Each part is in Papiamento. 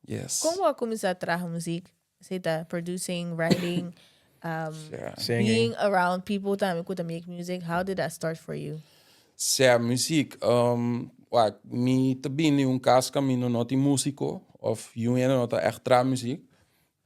Yes. Kon bo a kuminsá traha muzik? Esei ta producing, writing, Singing. being around people tambe ku ta make music. How did that start for you? Sea, muziek. Wak, mi ta bini un kas kaminda no tin músiko of yu hende no ta ègt traha muziek.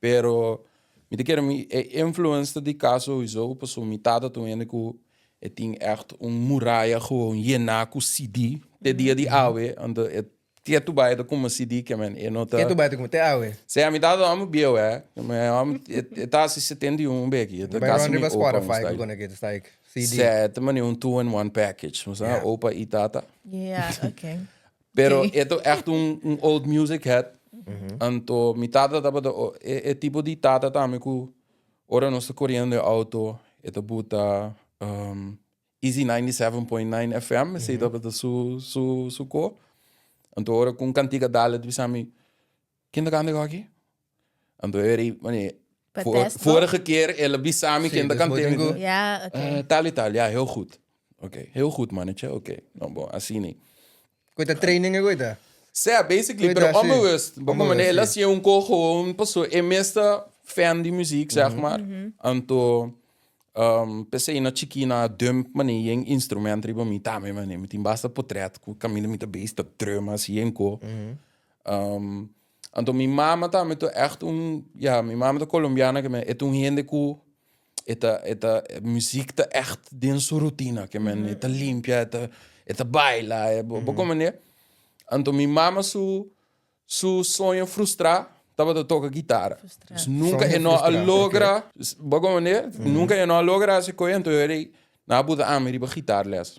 Pero mi ta kere mi e influence ta di kas sowieso pasobra mi tata ta un hende ku e tin ègt un muraya gewoon yená ku CD te dia di awe. Anto e Ketu bai ta kuma CD ke men e no ta. Ketu bai ta kuma te awe. Sea mi tata homi bieu eh. Me homi e ta hasi 71 beki. E ta Bai kasi rond mi riba opa un Spotify style. ku kone ke ta like CD. Sea e ta mane un two in one package. Bo sa opa i tata. Yeah, okay. Pero e ta echt un old music head. Anto mi tata tabata e tipo di tata tambe ku ora nos ta koriendo e auto e ta buta Easy 97.9 FM, esei tabata su, su, su ko. Anto ora ku un kantika dal, e ta bisa mi, Ken ta kanta aki? Anto e ri, mane, Pa voor, test bo? vorige keer el a bisa mi Sí, ken ta dus bo kant'é. tin ku- Ja, oké. Tal i tal, ja, heel goed. Oké, heel goed mannetje, oké. No, bon, asina. Koita training e koita? Sea, basically, Koita pero así. onbewust. Bo Onbewust, manera, el a sí. hacía un ko gewoon paso e mes ta fan di muziek, zeg maar. Anto, p'esei na chikí na dump manera yen instrument riba mi tambe manera. Mi tin basta potret ku kaminda mi ta bezig ta drum hasi yen ko. Anto mi mama tambe ta echt un, ya, mi mama ta colombiana ke men e ta un hende ku e ta e ta muziek ta echt den su rutina ke men e ta limpia e ta e ta baila e bo comprende anto mi mama su su soño frustrá tabata toka gitara dus nunka e no a logra bo comprende nunka e no a logra hasi koe anto nan a buta ami riba gitarles.